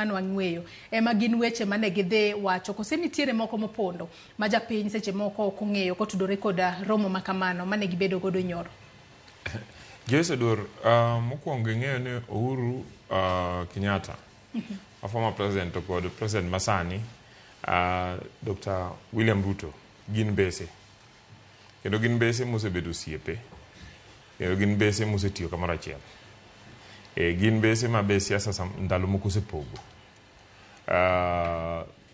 mane wang'weyo ema gin weche mane gidhi wacho kose nitiere moko mopondo ma japiny seche moko ok ong'eyo kotudore koda romo ma kamano mane gibedo godo nyoro? Joyce Oduor, mokwongo ing'eyo ni Uhuru Kenyatta, a former president, to kod president masani, Dr. William Ruto, gin mbese. Kendo gin mbese mosebedo osiepe. Kendo gin mbese mosetiyo kamoro achiel. Gin mbese ma be siasa ndalo moko osepogo.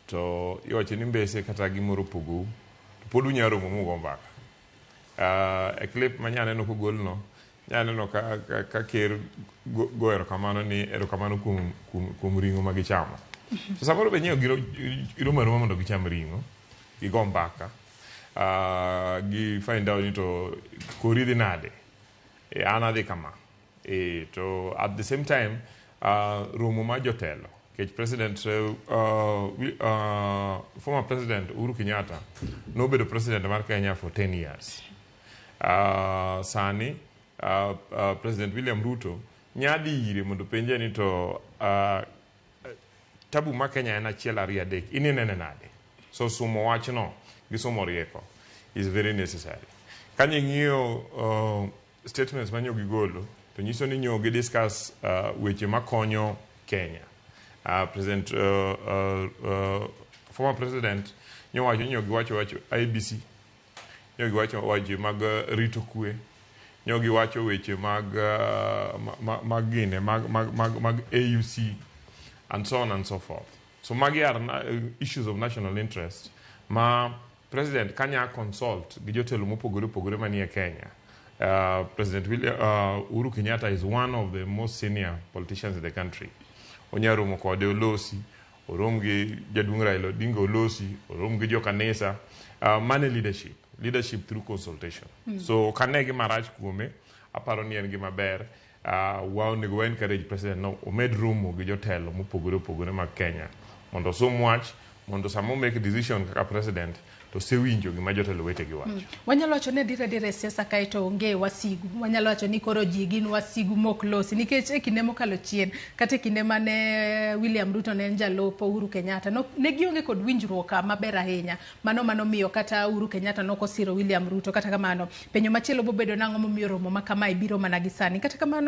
To iwacho ni mbese kata gimoro opogou, to pod unyalo romo mugo mbaka. E clip ma nyaneno kogol no, nyaneno ka ker go erokamano ni erokamano kuom ring'o ma gichamo. To samoro be nyiewo giromo aroma mondo gicham ring'o, gigo mbaka, gi find out ni to kori dhi nade, an adhi kama. To at the same time, romo mar jotelo, nikech president, former president Uhuru Kenyatta nobedo president mar Kenya for 10 years. Sani President William Ruto nyadhi ire mondo penje ni to tabu ma Kenya en achiel ariyo adek, in inene nade? So sumo wachno gi sumo rieko is very necessary. Ka ing'iyo statements manyo gigolo to nyiso ni nyo gi discuss weche makonyo Kenya. President former president nyowacho ni nyo giwacho wacho IEBC, nyo giwacho weche mag rito kwe, nyo giwacho weche mag gine mag AUC and so on and so forth. So magi are issues of national interest ma president kanya consult gi jotelo mopogore opogore manie Kenya. President William, Uhuru Kenyatta is one of the most senior politicians in the country. Onya romo kode olosi, orom gi jaduong' Raila Odinga olosi, orom gi jokanisa. Mane leadership, leadership through consultation. So ok ane gima rach kuome, aparo ni en gima ber. Wa onego wa encourage president no omed romo gi jotelo mopogore opogore mag Kenya mondo osum wach, mondo sama o make decision kaka president to osewinjo gima jotelo wetegi wacho. Wanyalo wacho ni adier adier e siasa kae to onge wasigu. Wanyalo wacho ni koro ji gin wasigu mok losi nikech e kinde mokalo chien kata e kinde mane William Ruto ne en jalup Uhuru Kenyatta no, ne gionge kod winjruok maber ahinya. Mano manomiyo kata Uhuru Kenyatta nokosiro William Ruto. Kata kamano, penjo machielo bobedo nang'o momiyo romo ma kamae biro mana gi sani. Kata kamano